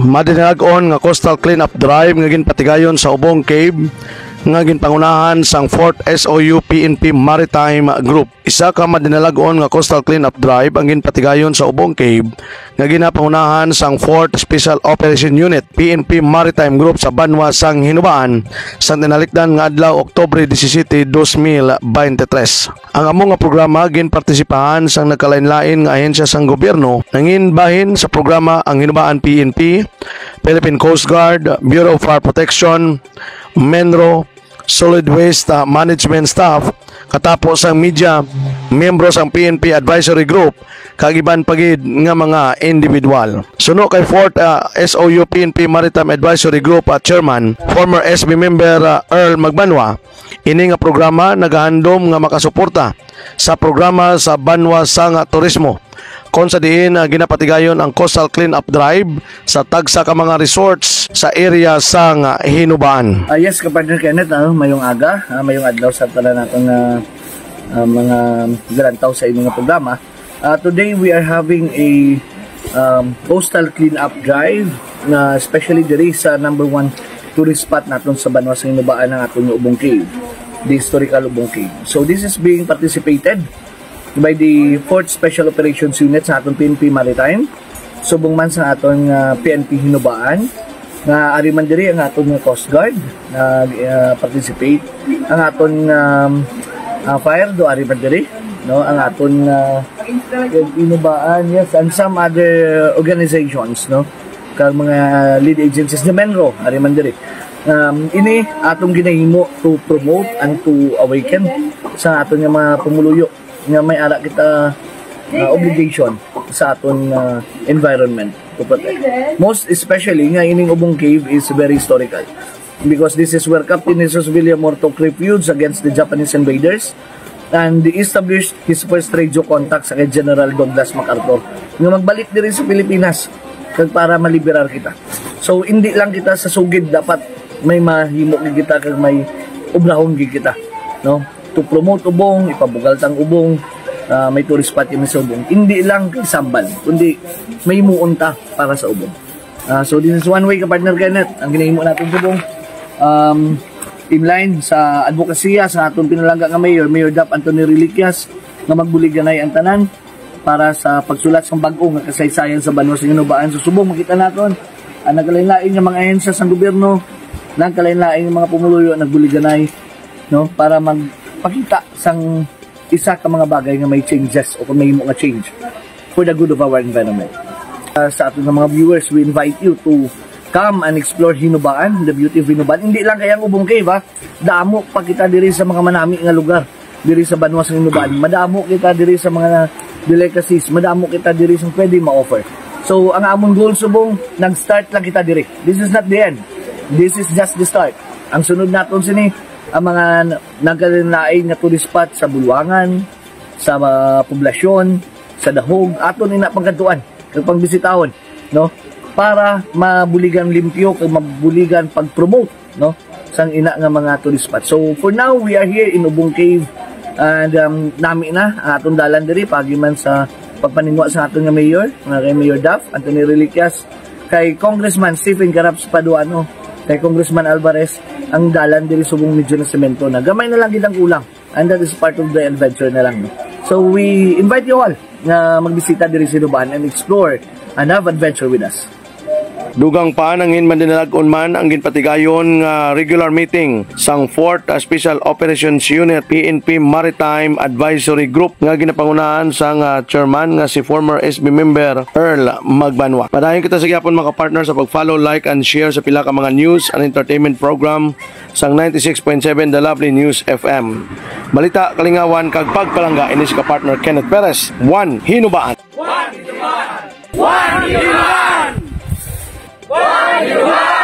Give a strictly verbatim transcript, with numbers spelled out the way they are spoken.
Madinalag-on nga coastal cleanup drive nga ginpatigayon sa Ubong Cave nga ginpangunahan sang Fourth S O U P N P Maritime Group. Isa ka madinalag-on nga coastal cleanup drive ang ginpatigayon sa Ubong Cave nga ginapangunahan sang Fourth Special Operation Unit, P N P Maritime Group, sa banwa sang Hinubaan, sa tinalikdan nga adlaw, Oktubre disisiete, dos mil beintitrés. Ang amo nga programa ginpartisipahan sang nagkalain-lain nga ahensya sang gobyerno. Nangin bahin sa programa ang Hinubaan P N P, Philippine Coast Guard, Bureau of Fire Protection, MENRO, Solid Waste, ah, Management Staff, katapo sang media, miyembro sang P N P Advisory Group, kag iban pa gid nga mga individual. Suno kay Fourth, ah, S O U P N P Maritime Advisory Group, ah, Chairman, former S B member, ah, Earl Magbanwa, ini nga programa nagahandom nga makasuporta sa programa sa banwa sang turismo, kon sa diin, ah, ginapatigayon ang coastal cleanup drive sa tagsa ka mga resorts sa area sang Hinubaan. Ah, yes, kapartner Kenneth, ah, mayong aga, ah, mayong adlaw sa tanan naton nga, ah, mga garantaw sa inyong nga programa. Ah, today we are having a, um, coastal cleanup drive na especially diri sa number one tourist spot naton sa banwa sa Hinubaan, ang aton nga Ubong Cave, the historical Ubong Cave. So this is being participated by the Fourth Special Operations Unit sa aton P N P Maritime, subong man sa aton, ah, P N P Hinubaan, nga ari man diri ang aton nga Coast Guard na, ah, participate, ang aton, um, ah, fire do ari man diri, no, ang aton, ah, Hinubaan, yes, and some other organizations, no, kag mga lead agencies ni MENRO ari man diri. Um, ini atong ginahimo to promote and to awaken sa aton nga mga pumuluyo nga may ara kita, uh, obligation sa aton, uh, environment to protect. Most especially nga ining Ubong Cave is very historical because this is where Captain Jesus Villamor took refuge against the Japanese invaders and established his first radio contact sa kay General Douglas MacArthur nga magbalik diri sa Pilipinas kag para maliberar kita. So, hindi lang kita sa sugid dapat may mahimo gid kita kag may obrahon gid kita, no? To promote ubong, ipabugal tang ubong, ah, may tourist spot kami sa ubong. Hindi lang kay sambal, kundi may muon ta para sa ubong. Ah, so this is one way, ka partner Kenneth, ang ginahimo natin sa ubong. Um, in line sa advokasya sa aton pinalangga nga mayor, Mayor Dap Anthony Reliquias, nga magbuliganay ang tanan para sa pagsulat sang bag-o nga kasaysayan sa banwa sa Hinubaan. So, subong makita naton ang nagkalain-lain nga mga ahensya sang gobyerno, nagkalain-lain nga mga pumuluyo nagbuliganay, no, para magpakita sang isa ka mga bagay nga may changes o kung may imo nga change for the good of our environment. Uh, sa aton nga mga viewers, we invite you to come and explore Hinubaan, the beauty of Hinubaan. Hindi lang kay ang Ubong Cave, ha? Damo pa kita diri sa mga manami nga lugar diri sa banwa sa Hinubaan. Madamo kita diri sa mga delicacies, madamo kita diri sa pwede ma-offer. So, ang amon goal subong, nag-start lang kita diri. This is not the end. This is just the start. Ang sunod naton sini, ang mga nagkalain-lain nga tourist spot sa Buluangan, sa, ah, poblasyon, sa Dahog, aton ina pangkadtuan kag pangbisitahon, no? Para mabuligan limpyo kag mabuligan pag-promote, no, sang ina nga mga tourist spot. So, for now, we are here in Ubong Cave, and, um, nami na ang aton dalan diri, pagi man sa pagpaningwa sa aton nga mayor, nga kay Mayor Dap Anthony Reliquias, kay Congressman Stephen Caraps Paduano, kay Congressman Alvarez, ang dalan diri subong medyo na semento na. Gamay na lang gid ang kulang. And that is part of the adventure na lang, no? So, we invite you all nga magbisita diri sa Hinubaan and explore and have adventure with us. Dugang pa, nangin madinalag-on man ang ginpatigayon nga regular meeting sang Fourth Special Operations Unit, P N P Maritime Advisory Group, nga ginapangunahan sang, ah, chairman nga si former S B member Earl Magbanwa. Padayon kita sa gihapon, mga partner, sa pag-follow, like, and share sa pila ka mga news and entertainment program sang ninety-six point seven The Lovely News F M. Balita, kalingawan, kag pagpalangga, ini si ka-partner Kenneth Perez. One Hinubaan. One Hinubaan! One Hinubaan! One Hinubaan!